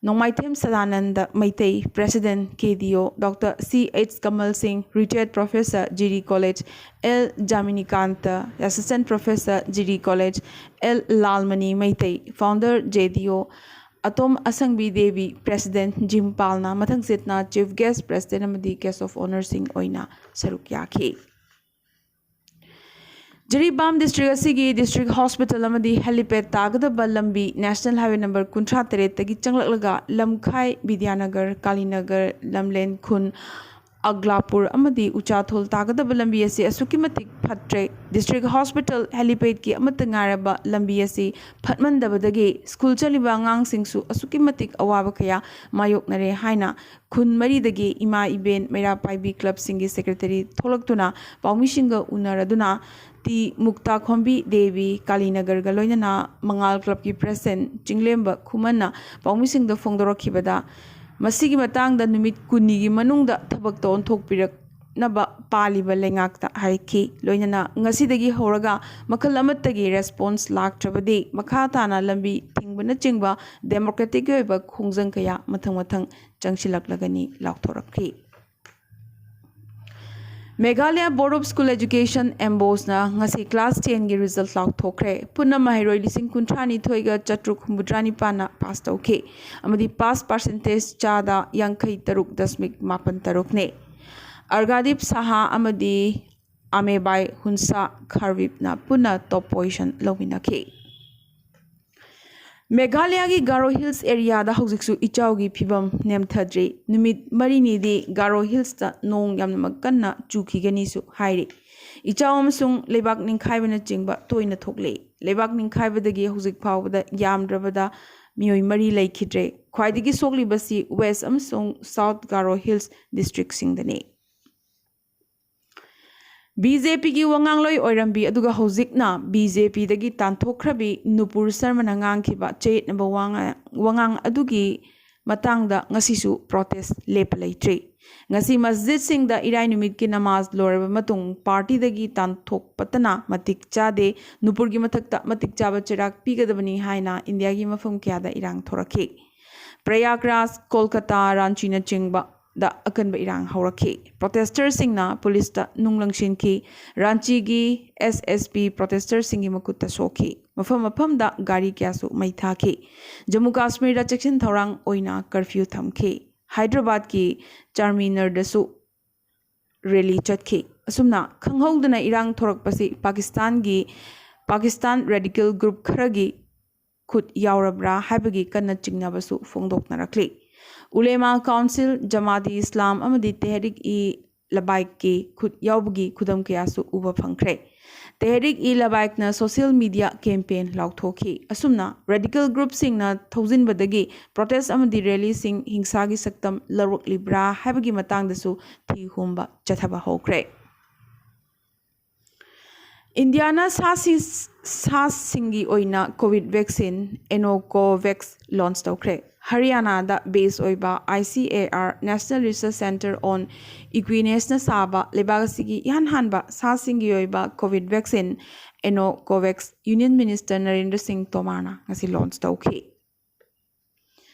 Nongmaithem Sadananda Meitei, president K D O, doctor C H Kamal Singh, retired professor, Jiri college, L Jaminikanta, assistant professor, Jiri college, L Lalmani Meitei, founder, J D O, Atom Asangbi Devi, president ꯖꯤꯝ ꯄꯥꯜꯅ ꯃꯊꯪꯁꯤꯠꯅ chief guest, president ꯑꯃꯗꯤ guest of ꯑꯣꯅꯔꯁꯤꯡ ꯑꯣꯏꯅ ꯁꯔꯨꯛ ꯌꯥꯈꯤ꯫ Jiribam district ꯑꯁꯤꯒꯤ district hospital ꯑꯃꯗꯤ ꯍꯦꯂꯤꯄꯦꯗ ꯇꯥꯒꯗꯕ ꯂꯝꯕꯤ ꯅꯦꯁꯅꯦꯜ ꯍꯥꯏꯋꯦ ꯅꯝꯕꯔ ꯀꯨꯟꯊ꯭ꯔꯥ ꯇꯔꯦꯠꯇꯒꯤ ꯆꯪꯂꯛꯂꯒ ꯂꯝꯈꯥꯏ, ꯕꯤꯗ꯭ꯌꯥꯅꯒꯔ, ꯀꯥꯂꯤꯅꯒꯔ, ꯂꯝꯂꯦꯟ ꯈꯨꯟ, ꯑꯒ꯭ꯂꯥꯄꯨꯔ ꯑꯃꯗꯤ ꯎꯆꯥꯊꯣꯜ ꯇꯥꯒꯗꯕ ꯂꯝꯕꯤ ꯑꯁꯤ ꯑꯁꯨꯛꯀꯤ ꯃꯇꯤꯛ ꯐꯠꯇ꯭ꯔꯦ꯫ ꯗꯤꯁꯇ꯭ꯔꯤꯛ ꯍꯣꯁꯄꯤꯇꯥꯜ ꯍꯦꯂꯤꯄꯦꯗꯀꯤ ꯑꯃꯠꯇ ꯉꯥꯏꯔꯕ ꯂꯝꯕꯤ ꯑꯁꯤ ꯐꯠꯃꯟꯗꯕꯗꯒꯤ ꯁ꯭ꯀꯨꯜ ꯆꯠꯂꯤꯕ ꯑꯉꯥꯡꯁꯤꯡꯁꯨ ꯑꯁꯨꯛꯀꯤ ꯃꯇꯤꯛ ꯑꯋꯥꯕ ꯀꯌꯥ ꯃꯥꯌꯣꯛꯅꯔꯦ ꯍꯥꯏꯅ ꯈꯨꯟ ꯃꯔꯤꯗꯒꯤ ꯏꯃꯥ ꯏꯕꯦꯟ ꯃꯩꯔꯥ ꯄꯥꯏꯕꯤ ꯀ꯭ꯂꯕꯁꯤꯡꯒꯤ ꯁꯦꯀ꯭ꯔꯦꯇꯔꯤ ꯊꯣꯛꯂꯛꯇꯨꯅ ꯄꯥꯎꯃꯤꯁꯤꯡꯒ ꯎꯅꯔꯗꯨꯅ ꯇꯤ ꯃꯨꯛꯇꯥꯈꯣꯝꯕꯤ ꯗꯦꯕꯤ, ꯀꯥꯂꯤꯅꯒꯔꯒ ꯂꯣꯏꯅꯅ ꯃꯉꯥꯜ ꯀ꯭ꯂꯕꯀꯤ ꯄ꯭ꯔꯦꯁꯤꯗꯦꯟꯠ ꯆꯤꯡꯂꯦꯝꯕ ꯈꯨꯃꯟꯅ ꯄꯥꯎꯃꯤꯁꯤꯡꯗ ꯐꯣꯡꯗꯣꯔꯛꯈꯤꯕꯗ, ꯃꯁꯤꯒꯤ ꯃꯇꯥꯡꯗ ꯅꯨꯃꯤꯠ ꯀꯨꯟꯅꯤꯒꯤ ꯃꯅꯨꯡꯗ ꯊꯕꯛꯇ ꯑꯣꯟꯊꯣꯛꯄꯤꯔꯛꯅꯕ ꯄꯥꯜꯂꯤꯕ ꯂꯩꯉꯥꯛꯇ ꯍꯥꯏꯈꯤ꯫ ꯂꯣꯏꯅꯅ ꯉꯁꯤꯗꯒꯤ ꯍꯧꯔꯒ ꯃꯈꯜ ꯑꯃꯠꯇꯒꯤ ꯔꯦꯁꯄꯣꯟꯁ ꯂꯥꯛꯇ꯭ꯔꯕꯗꯤ ꯃꯈꯥ ꯇꯥꯅ ꯂꯝꯕꯤ ꯊꯤꯡꯕꯅꯆꯤꯡꯕ ꯗꯦꯃꯣꯀ꯭ꯔꯦꯇꯤꯛꯀꯤ ꯑꯣꯏꯕ ꯈꯣꯡꯖꯪ ꯀꯌꯥ ꯃꯊꯪ ꯃꯊꯪ ꯆꯪꯁꯤꯜꯂꯛꯂꯒꯅꯤ ꯂꯥꯎꯊꯣꯔꯛꯈꯤ꯫ ꯃꯦꯘꯥꯂꯌꯥ ꯕꯣꯔꯗ ꯑꯣꯐ ꯁ꯭ꯀꯨꯜ ꯑꯦꯖꯨꯀꯦꯁꯟ, ꯑꯦꯝꯕꯣꯁꯅ ꯉꯁꯤ ꯀ꯭ꯂꯥꯁ ꯇꯦꯟꯒꯤ ꯔꯤꯖꯜꯠ ꯂꯥꯎꯊꯣꯛꯈ꯭ꯔꯦ꯫ ꯄꯨꯟꯅ ꯃꯍꯩꯔꯣꯏ ꯂꯤꯁꯤꯡ ꯀꯨꯟꯊ꯭ꯔꯥ ꯅꯤꯊꯣꯏꯒ ꯆꯥꯇ꯭ꯔꯨꯛ ꯍꯨꯝꯐꯨꯇꯔꯥ ꯅꯤꯄꯥꯟꯅ ꯄꯥꯁ ꯇꯧꯈꯤ ꯑꯃꯗꯤ ꯄꯥꯁ ꯄꯥꯔꯁꯦꯟꯇꯦꯖ ꯆꯥꯗ ꯌꯥꯡꯈꯩ ꯇꯔꯨꯛ ꯗꯁꯃꯤꯛ ꯃꯥꯄꯟ ꯇꯔꯨꯛꯅꯤ꯫ ꯑꯔꯒꯥꯗꯤꯞ ꯁꯍꯥ ꯑꯃꯗꯤ ꯑꯃꯦꯕꯥꯏ ꯍꯨꯟꯁꯥ ꯈꯥꯔꯋꯤꯞꯅ ꯄꯨꯟꯅ ꯇꯣꯞ ꯄꯣꯖꯤꯁꯟ ꯂꯧꯃꯤꯟꯅꯈꯤ꯫ ꯃꯦꯘꯥꯂꯌꯥꯒꯤ ꯒꯥꯔꯣ ꯍꯤꯜꯁ ꯑꯦꯔꯤꯌꯥꯗ ꯍꯧꯖꯤꯛꯁꯨ ꯏꯆꯥꯎꯒꯤ ꯐꯤꯕꯝ ꯅꯦꯝꯊꯗ꯭ꯔꯤ꯫ ꯅꯨꯃꯤꯠ ꯃꯔꯤꯅꯤꯗꯤ ꯒꯥꯔꯣ ꯍꯤꯜꯁꯇ ꯅꯣꯡ ꯌꯥꯝꯅꯃꯛ ꯀꯟꯅ ꯆꯨꯈꯤꯒꯅꯤꯁꯨ ꯍꯥꯏꯔꯤ꯫ ꯏꯆꯥꯎ ꯑꯃꯁꯨꯡ ꯂꯩꯕꯥꯛ ꯅꯤꯡꯈꯥꯏꯕꯅꯆꯤꯡꯕ ꯇꯣꯏꯅ ꯊꯣꯛꯂꯤ꯫ ꯂꯩꯕꯥꯛ ꯅꯤꯡꯈꯥꯏꯕꯗꯒꯤ ꯍꯧꯖꯤꯛ ꯐꯥꯎꯕꯗ ꯌꯥꯝꯗ꯭ꯔꯕꯗ ꯃꯤꯑꯣꯏ ꯃꯔꯤ ꯂꯩꯈꯤꯗ꯭ꯔꯦ꯫ ꯈ꯭ꯋꯥꯏꯗꯒꯤ ꯁꯣꯛꯂꯤꯕꯁꯤ ꯋꯦꯁ ꯑꯃꯁꯨꯡ ꯁꯥꯎꯠ ꯒꯥꯔꯣ ꯍꯤꯜꯁ ꯗꯤꯁꯇ꯭ꯔꯤꯛꯁꯤꯡꯗꯅꯤ꯫ ꯕꯤ ꯖꯦ ꯄꯤꯒꯤ ꯋꯥꯉꯥꯡꯂꯣꯏ ꯑꯣꯏꯔꯝꯕꯤ ꯑꯗꯨꯒ ꯍꯧꯖꯤꯛꯅ ꯕꯤ ꯖꯦ ꯄꯤꯗꯒꯤ ꯇꯥꯟꯊꯣꯛꯈ꯭ꯔꯕꯤ ꯅꯨꯄꯨꯔ ꯁꯔꯃꯅ ꯉꯥꯡꯈꯤꯕ ꯆꯌꯦꯠꯅꯕ ꯋꯥꯉꯥ-, ꯋꯥꯉꯥꯡ ꯑꯗꯨꯒꯤ ꯃꯇꯥꯡꯗ ꯉꯁꯤꯁꯨ ꯄ꯭ꯔꯣꯇꯦꯁ ꯂꯦꯞꯄ ꯂꯩꯇ꯭ꯔꯤ꯫ ꯉꯁꯤ ꯃꯁꯖꯤꯗꯁꯤꯡꯗ ꯏꯔꯥꯏ ꯅꯨꯃꯤꯠꯀꯤ ꯅꯃꯥꯖ ꯂꯣꯏꯔꯕ ꯃꯇꯨꯡ ꯄꯥꯔꯇꯤꯗꯒꯤ ꯇꯥꯟꯊꯣꯛꯄꯇꯅ ꯃꯇꯤꯛ ꯆꯥꯗꯦ, ꯅꯨꯄꯨꯔꯒꯤ ꯃꯊꯛꯇ ꯃꯇꯤꯛ ꯆꯥꯕ ꯆꯩꯔꯥꯛ ꯄꯤꯒꯗꯕꯅꯤ ꯍꯥꯏꯅ ꯏꯟꯗꯤꯌꯥꯒꯤ ꯃꯐꯝ ꯀꯌꯥꯗ ꯏꯔꯥꯡ ꯊꯣꯔꯛꯈꯤ꯫ ꯄ꯭ꯔꯌꯥꯒ꯭ꯔꯥꯖ, ꯀꯣꯜꯀꯇꯥ, ꯔꯥꯟꯆꯤꯅꯆꯤꯡꯕꯗ ꯑꯀꯟꯕ ꯏꯔꯥꯡ ꯍꯧꯔꯛꯈꯤ꯫ ꯄ꯭ꯔꯣꯇꯦꯁꯇꯔꯁꯤꯡꯅ ꯄꯨꯂꯤꯁꯇ ꯅꯨꯡ ꯂꯪꯁꯤꯟꯈꯤ꯫ ꯔꯥꯟꯆꯤꯒꯤ ꯑꯦꯁ ꯑꯦꯁ ꯄꯤ ꯄ꯭ꯔꯣꯇꯦꯁꯇꯔꯁꯤꯡꯒꯤ ꯃꯈꯨꯠꯇ ꯁꯣꯛꯈꯤ꯫ ꯃꯐꯝ ꯃꯐꯝꯗ ꯒꯥꯔꯤ ꯀꯌꯥꯁꯨ ꯃꯩ ꯊꯥꯈꯤ꯫ ꯖꯝꯃꯨ ꯀꯥꯁꯃꯤꯔꯗ ꯆꯦꯛꯁꯤꯟ ꯊꯧꯔꯥꯡ ꯑꯣꯏꯅ ꯀꯔꯐ꯭ꯌꯨ ꯊꯝꯈꯤ꯫ ꯍꯥꯏꯗ꯭ꯔꯕꯥꯗꯀꯤ ꯆꯥꯔꯃꯤꯅꯔꯗꯁꯨ ꯔꯦꯂꯤ ꯆꯠꯈꯤ꯫ ꯑꯁꯨꯝꯅ ꯈꯪꯍꯧꯗꯅ ꯏꯔꯥꯡ ꯊꯣꯔꯛꯄꯁꯤ ꯄꯥꯀꯤꯁꯇꯥꯟꯒꯤ, ꯄꯥꯀꯤꯁꯇꯥꯟ ꯔꯦꯗꯤꯀꯦꯜ ꯒ꯭ꯔꯨꯞ ꯈꯔꯒꯤ ꯈꯨꯠ ꯌꯥꯎꯔꯕ꯭ꯔꯥ ꯍꯥꯏꯕꯒꯤ ꯀꯟꯅ ꯆꯤꯡꯅꯕꯁꯨ ꯐꯣꯡꯗꯣꯛꯅꯔꯛꯂꯤ꯫ ꯎꯂꯦꯃꯥ ꯀꯥꯎꯟꯁꯤꯜ, ꯖꯃꯥꯇꯤ ꯏꯁꯂꯥꯝ ꯑꯃꯗꯤ ꯇꯦꯍꯔꯤꯛ ꯏ ꯂꯕꯥꯏꯛꯀꯤ ꯈꯨꯠ ꯌꯥꯎꯕꯒꯤ ꯈꯨꯗꯝ ꯀꯌꯥꯁꯨ ꯎꯕ ꯐꯪꯈ꯭ꯔꯦ꯫ ꯇꯦꯍꯔꯤꯛ ꯏ ꯂꯕꯥꯏꯛꯅ ꯁꯣꯁꯤꯌꯦꯜ ꯃꯤꯗꯤꯌꯥ ꯀꯦꯝꯄꯦꯟ ꯂꯥꯎꯊꯣꯛꯈꯤ꯫ ꯑꯁꯨꯝꯅ ꯔꯦꯗꯤꯀꯦꯜ ꯒ꯭ꯔꯨꯞꯁꯤꯡꯅ ꯊꯧꯖꯤꯟꯕꯗꯒꯤ ꯄ꯭ꯔꯣꯇꯦꯁ ꯑꯃꯗꯤ ꯔꯦꯂꯤꯁꯤꯡ ꯍꯤꯡꯁꯥꯒꯤ ꯁꯛꯇꯝ ꯂꯧꯔꯛꯂꯤꯕ꯭ꯔꯥ ꯍꯥꯏꯕꯒꯤ ꯃꯇꯥꯡꯗꯁꯨ ꯊꯤ ꯍꯨꯝꯕ ꯆꯠꯊꯕ ꯍꯧꯈ꯭ꯔꯦ꯫ ꯏꯟꯗꯤꯌꯥꯅ ꯁꯥꯁꯤ-, ꯁꯥꯁꯤꯡꯒꯤ ꯑꯣꯏꯅ ꯀꯣꯚꯤꯗ ꯚꯦꯛꯁꯤꯟ ꯑꯦꯅꯣꯀꯣꯚꯦꯛꯁ ꯂꯣꯟꯆ ꯇꯧꯈ꯭ꯔꯦ꯫ ꯍꯔꯤꯌꯥꯅꯥꯗ ꯕꯦꯁ ꯑꯣꯏꯕ I C A R, National Research Centre on Equinasꯅ ꯁꯥꯕ ꯂꯩꯕꯥꯛ ꯑꯁꯤꯒꯤ ꯏꯍꯥꯟ ꯍꯥꯟꯕ ꯁꯥꯁꯤꯡꯒꯤ ꯑꯣꯏꯕ covid vaccine Anocovax union minister Narendra Singh ꯇꯣꯃꯥꯔꯅ ꯉꯁꯤ ꯂꯣꯟꯆ ꯇꯧꯈꯤ꯫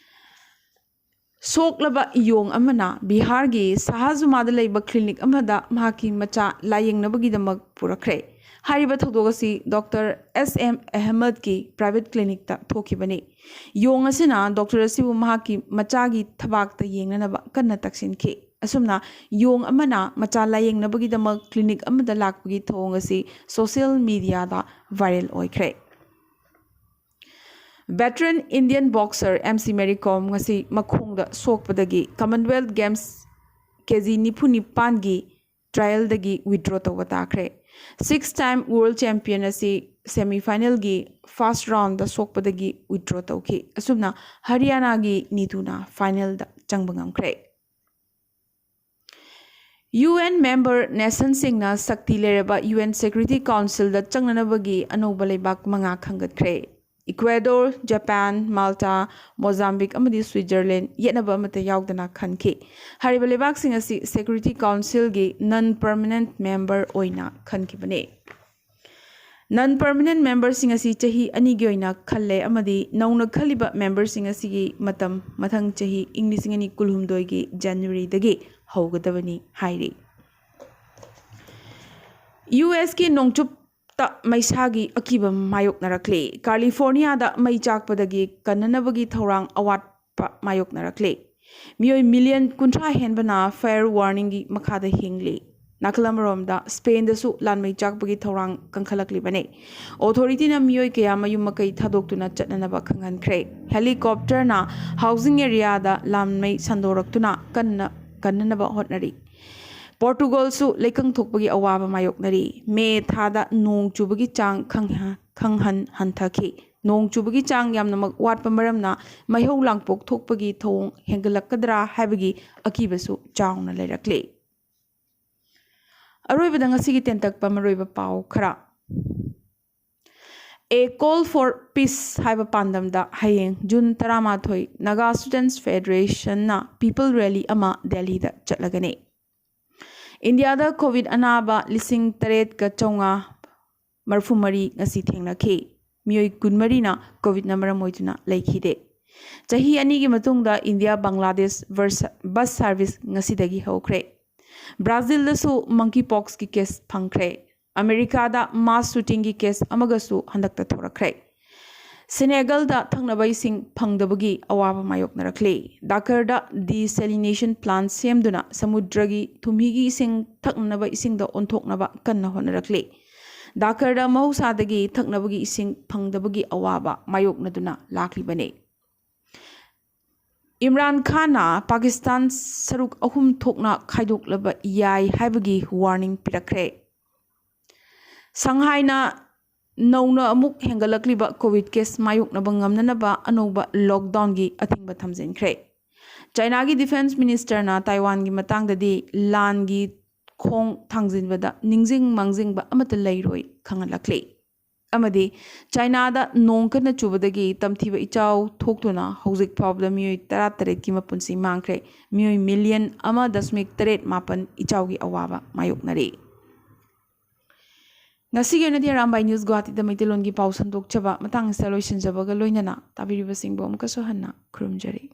ꯁꯣꯛꯂꯕ ꯌꯣꯡ ꯑꯃꯅ ꯕꯤꯍꯥꯔꯒꯤ ꯁꯍꯥꯖꯨꯃꯥꯗ ꯂꯩꯕ ꯀ꯭ꯂꯤꯅꯤꯛ ꯑꯃꯗ ꯃꯍꯥꯛꯀꯤ ꯃꯆꯥ ꯂꯥꯌꯦꯡꯅꯕꯒꯤꯗꯃꯛ ꯄꯨꯔꯛꯈ꯭ꯔꯦ꯫ ꯍꯥꯏꯔꯤꯕ ꯊꯧꯗꯣꯛ ꯑꯁꯤ ꯗꯣꯛꯇꯔ S M ꯑꯍꯃꯗꯀꯤ ꯄ꯭ꯔꯥꯏꯚꯦꯠ ꯀ꯭ꯂꯤꯅꯤꯛꯇ ꯊꯣꯛꯈꯤꯕꯅꯤ꯫ ꯌꯣꯡ ꯑꯁꯤꯅ ꯗꯣꯛꯇꯔ ꯑꯁꯤꯕꯨ ꯃꯍꯥꯛꯀꯤ ꯃꯆꯥꯒꯤ ꯊꯕꯥꯛꯇ ꯌꯦꯡꯅꯅꯕ ꯀꯟꯅ ꯇꯛꯁꯤꯟꯈꯤ꯫ ꯑꯁꯨꯝꯅ ꯌꯣꯡ ꯑꯃꯅ ꯃꯆꯥ ꯂꯥꯌꯦꯡꯅꯕꯒꯤꯗꯃꯛ ꯀ꯭ꯂꯤꯅꯤꯛ ꯑꯃꯗ ꯂꯥꯛꯄꯒꯤ ꯊꯧꯑꯣꯡ ꯑꯁꯤ ꯁꯣꯁꯤꯌꯦꯜ ꯃꯤꯗꯤꯌꯥꯗ ꯚꯥꯏꯔꯦꯜ ꯑꯣꯏꯈ꯭ꯔꯦ꯫ Veteran Indian boxer M C Mary Kom ꯉꯁꯤ ꯃꯈꯣꯡꯗ ꯁꯣꯛꯄꯗꯒꯤ ꯀꯃꯟꯋꯦꯜꯊ ꯒꯦꯝꯁ ꯀꯦ ꯖꯤ ꯅꯤꯐꯨ ꯅꯤꯄꯥꯟꯒꯤ ꯇ꯭ꯔꯥꯏꯌꯦꯜꯗꯒꯤ ꯋꯤꯗ꯭ꯔꯣ ꯇꯧꯕ ꯇꯥꯈ꯭ꯔꯦ꯫ Six time world champion ꯑꯁꯤ ꯁꯦꯃꯤ ꯐꯥꯏꯅꯦꯜꯒꯤ ꯐꯥꯔꯁ ꯔꯥꯎꯟꯗ ꯁꯣꯛꯄꯗꯒꯤ ꯋꯤꯗ꯭ꯔꯣ ꯇꯧꯈꯤ꯫ ꯑꯁꯨꯝꯅ ꯍꯔꯤꯌꯥꯅꯥꯒꯤ ꯅꯤꯇꯨꯅ ꯐꯥꯏꯅꯦꯜꯗ ꯆꯪꯕ ꯉꯝꯈ꯭ꯔꯦ꯫ UN member nationꯁꯤꯡꯅ ꯁꯛꯇꯤ ꯂꯩꯔꯕ UN Security Councilꯗ ꯆꯪꯅꯅꯕꯒꯤ ꯑꯅꯧꯕ ꯂꯩꯕꯥꯛ ꯃꯉꯥ ꯈꯟꯒꯠꯈ꯭ꯔꯦ꯫ ꯏꯀ꯭ꯋꯦꯗꯣꯔ, ꯖꯄꯥꯟ, ꯃꯥꯜꯇꯥ, ꯃꯣꯖꯥꯝꯕꯤꯛ ꯑꯃꯗꯤ ꯁ꯭ꯋꯤꯠꯖꯔꯂꯦꯟ ꯌꯦꯠꯅꯕ ꯑꯃꯠꯇ ꯌꯥꯎꯗꯅ ꯈꯟꯈꯤ꯫ ꯍꯥꯏꯔꯤꯕ ꯂꯩꯕꯥꯛꯁꯤꯡ ꯑꯁꯤ Security Councilꯒꯤ non permanent member ꯑꯣꯏꯅ ꯈꯟꯈꯤꯕꯅꯤ꯫ Non permanent memberꯁꯤꯡ ꯑꯁꯤ ꯆꯍꯤ ꯑꯅꯤꯒꯤ ꯑꯣꯏꯅ ꯈꯜꯂꯦ ꯑꯃꯗꯤ ꯅꯧꯅ ꯈꯜꯂꯤꯕ memberꯁꯤꯡ ꯑꯁꯤꯒꯤ ꯃꯇꯝ ꯃꯊꯪ ꯆꯍꯤ ꯏꯪ ꯂꯤꯁꯤꯡ ꯑꯅꯤ ꯀꯨꯟꯍꯨꯝꯗꯣꯏꯒꯤ ꯖꯅꯋꯥꯔꯤꯗꯒꯤ ꯍꯧꯒꯗꯕꯅꯤ ꯍꯥꯏꯔꯤ꯫ USꯀꯤ ꯅꯣꯡꯆꯨꯞꯇ ꯃꯩꯁꯥꯒꯤ ꯑꯀꯤꯕ ꯃꯥꯌꯣꯛꯅꯔꯛꯂꯤ꯫ ꯀꯥꯂꯤꯐꯣꯔꯅꯤꯌꯥꯗ ꯃꯩ ꯆꯥꯛꯄꯗꯒꯤ ꯀꯟꯅꯅꯕꯒꯤ ꯊꯧꯔꯥꯡ ꯑꯋꯥꯠꯄ ꯃꯥꯌꯣꯛꯅꯔꯛꯂꯤ꯫ ꯃꯤꯑꯣꯏ ꯃꯤꯂꯤꯌꯟ ꯀꯨꯟꯊ꯭ꯔꯥ ꯍꯦꯟꯕꯅ fire warningꯒꯤ ꯃꯈꯥꯗ ꯍꯤꯡꯂꯤ꯫ ꯅꯥꯀꯜ ꯑꯃꯔꯣꯝꯗ ꯁ꯭ꯄꯦꯟꯗꯁꯨ ꯂꯥꯟꯃꯩ ꯆꯥꯛꯄꯒꯤ ꯊꯧꯔꯥꯡ ꯀꯟꯈꯠꯂꯛꯂꯤꯕꯅꯤ꯫ ꯑꯣꯊꯣꯔꯤꯇꯤꯅ ꯃꯤꯑꯣꯏ ꯀꯌꯥ ꯃꯌꯨꯝ ꯃꯀꯩ ꯊꯥꯗꯣꯛꯇꯨꯅ ꯆꯠꯅꯅꯕ ꯈꯪꯍꯟꯈ꯭ꯔꯦ꯫ ꯍꯦꯂꯤꯀꯣꯞꯇꯔꯅ ꯍꯥꯎꯁꯤꯡ ꯑꯦꯔꯤꯌꯥꯗ ꯂꯥꯟꯃꯩ ꯁꯟꯗꯣꯔꯛꯇꯨꯅ ꯀꯟꯅ ꯀꯟꯅꯅꯕ ꯍꯣꯠꯅꯔꯤ꯫ ꯄꯣꯔꯇꯨꯒꯜꯁꯨ ꯂꯩꯀꯪ ꯊꯣꯛꯄꯒꯤ ꯑꯋꯥꯕ ꯃꯥꯌꯣꯛꯅꯔꯤ꯫ ꯃꯦ ꯊꯥꯗ ꯅꯣꯡ ꯆꯨꯕꯒꯤ ꯆꯥꯡ ꯈꯪꯍ- ꯈꯪꯍꯟ ꯍꯟꯊꯈꯤ꯫ ꯅꯣꯡ ꯆꯨꯕꯒꯤ ꯆꯥꯡ ꯌꯥꯝꯅꯃꯛ ꯋꯥꯠꯄ ꯃꯔꯝꯅ ꯃꯩꯍꯧ ꯂꯥꯡꯄꯣꯛ ꯊꯣꯛꯄꯒꯤ ꯊꯧꯑꯣꯡ ꯍꯦꯟꯒꯠꯂꯛꯀꯗ꯭ꯔꯥ ꯍꯥꯏꯕꯒꯤ ꯑꯀꯤꯕꯁꯨ ꯆꯥꯎꯅ ꯂꯩꯔꯛꯂꯤ꯫ ꯑꯔꯣꯏꯕꯗ ꯉꯁꯤꯒꯤ ꯇꯦꯟꯇꯛꯄ ꯃꯔꯨꯑꯣꯏꯕ ꯄꯥꯎ ꯈꯔ꯫ A Call for Peace ꯍꯥꯏꯕ ꯄꯥꯟꯗꯝꯗ ꯍꯌꯦꯡ ꯖꯨꯟ ꯇꯔꯥꯃꯥꯊꯣꯏ Naga Students Federationꯅ People Rally ꯑꯃ ꯗꯦꯜꯂꯤꯗ ꯆꯠꯂꯒꯅꯤ꯫ ꯏꯟꯗꯤꯌꯥꯗ ꯀꯣꯚꯤꯗ ꯑꯅꯥꯕ ꯂꯤꯁꯤꯡ ꯇꯔꯦꯠꯀ ꯆꯥꯝꯃꯉꯥ ꯃꯔꯤꯐꯨ ꯃꯔꯤ ꯉꯁꯤ ꯊꯦꯡꯅꯈꯤ꯫ ꯃꯤꯑꯣꯏ ꯀꯨꯟꯃꯔꯤꯅ ꯀꯣꯚꯤꯗꯅ ꯃꯔꯝ ꯑꯣꯏꯗꯨꯅ ꯂꯩꯈꯤꯗꯦ꯫ ꯆꯍꯤ ꯑꯅꯤꯒꯤ ꯃꯇꯨꯡꯗ ꯏꯟꯗꯤꯌꯥ ꯕꯪꯒ꯭ꯂꯥꯗꯦꯁ ꯕꯁ ꯁꯥꯔꯚꯤꯁ ꯉꯁꯤꯗꯒꯤ ꯍꯧꯈ꯭ꯔꯦ꯫ ꯕ꯭ꯔꯥꯖꯤꯜꯗꯁꯨ monkeypoxꯀꯤ ꯀꯦꯁ ꯐꯪꯈ꯭ꯔꯦ꯫ ꯑꯃꯦꯔꯤꯀꯥꯗ mass shootingꯒꯤ ꯀꯦꯁ ꯑꯃꯒꯁꯨ ꯍꯟꯗꯛꯇ ꯊꯣꯔꯛꯈ꯭ꯔꯦ꯫ ꯁꯦꯅꯦꯒꯜꯗ ꯊꯛꯅꯕ ꯏꯁꯤꯡ ꯐꯪꯗꯕꯒꯤ ꯑꯋꯥꯕ ꯃꯥꯌꯣꯛꯅꯔꯛꯂꯤ꯫ ꯗꯥꯀꯔꯗ desalination plant ꯁꯦꯝꯗꯨꯅ ꯁꯃꯨꯗ꯭ꯔꯒꯤ ꯊꯨꯝꯍꯤꯒꯤ ꯏꯁꯤꯡ ꯊꯛꯅꯅꯕ ꯏꯁꯤꯡꯗ ꯑꯣꯟꯊꯣꯛꯅꯕ ꯀꯟꯅ ꯍꯣꯠꯅꯔꯛꯂꯤ꯫ ꯗꯥꯀꯔꯗ ꯃꯍꯧꯁꯥꯗꯒꯤ ꯊꯛꯅꯕꯒꯤ ꯏꯁꯤꯡ ꯐꯪꯗꯕꯒꯤ ꯑꯋꯥꯕ ꯃꯥꯌꯣꯛꯅꯗꯨꯅ ꯂꯥꯛꯂꯤꯕꯅꯤ꯫ ꯏꯝꯔꯥꯟ ꯈꯥꯟꯅ ꯄꯥꯀꯤꯁꯇꯥꯟ ꯁꯔꯨꯛ ꯑꯍꯨꯝ ꯊꯣꯛꯅ ꯈꯥꯏꯗꯣꯛꯂꯕ ꯌꯥꯏ ꯍꯥꯏꯕꯒꯤ warning ꯄꯤꯔꯛꯈ꯭ꯔꯦ꯫ ꯁꯪꯍꯥꯏꯅ ꯅꯧꯅ ꯑꯃꯨꯛ ꯍꯦꯟꯒꯠꯂꯛꯂꯤꯕ ꯀꯣꯚꯤꯗ ꯀꯦꯁ ꯃꯥꯌꯣꯛꯅꯕ ꯉꯝꯅꯅꯕ ꯑꯅꯧꯕ ꯂꯣꯛꯗꯥꯎꯟꯒꯤ ꯑꯊꯤꯡꯕ ꯊꯝꯖꯤꯟꯈ꯭ꯔꯦ꯫ ꯆꯥꯏꯅꯥꯒꯤ ꯗꯤꯐꯦꯟꯁ ꯃꯤꯅꯤꯁꯇꯔꯅ ꯇꯥꯏꯋꯥꯟꯒꯤ ꯃꯇꯥꯡꯗꯗꯤ ꯂꯥꯟꯒꯤ ꯈꯣꯡ ꯊꯥꯡꯖꯤꯟꯕꯗ ꯅꯤꯡꯁꯤꯡ ꯃꯥꯡꯖꯤꯡꯕ ꯑꯃꯠꯇ ꯂꯩꯔꯣꯏ ꯈꯪꯍꯜꯂꯛꯂꯤ꯫ ꯑꯃꯗꯤ ꯆꯥꯏꯅꯥꯗ ꯅꯣꯡ ꯀꯟꯅ ꯆꯨꯕꯗꯒꯤ ꯇꯝꯊꯤꯕ ꯏꯆꯥꯎ ꯊꯣꯛꯇꯨꯅ ꯍꯧꯖꯤꯛ ꯐꯥꯎꯕꯗ ꯃꯤꯑꯣꯏ ꯇꯔꯥꯇꯔꯦꯠꯀꯤ ꯃꯄꯨꯟꯁꯤ ꯃꯥꯡꯈ꯭ꯔꯦ꯫ ꯃꯤꯑꯣꯏ ꯃꯤꯂꯤꯌꯟ ꯑꯃ ꯗꯁꯃꯤꯛ ꯇꯔꯦꯠ ꯃꯥꯄꯟ ꯏꯆꯥꯎꯒꯤ ꯑꯋꯥꯕ ꯃꯥꯌꯣꯛꯅꯔꯤ꯫ ꯉꯁꯤꯒꯤ ꯑꯣꯏꯅꯗꯤ ꯑꯔꯥꯝꯕꯥꯏ ꯅ꯭ꯌꯨꯁ ꯒꯨꯋꯥꯍꯥꯇꯤꯗ ꯃꯩꯇꯩꯂꯣꯟꯒꯤ ꯄꯥꯎ ꯁꯟꯗꯣꯛꯆꯕ ꯃꯇꯥꯡ ꯑꯁꯤꯗ ꯂꯣꯏꯁꯤꯟꯖꯕꯒ ꯂꯣꯏꯅꯅ ꯇꯥꯕꯤꯔꯤꯕꯁꯤꯡꯕꯨ ꯑꯃꯨꯛꯀꯁꯨ ꯍꯟꯅ ꯈꯨꯔꯨꯝꯖꯔꯤ꯫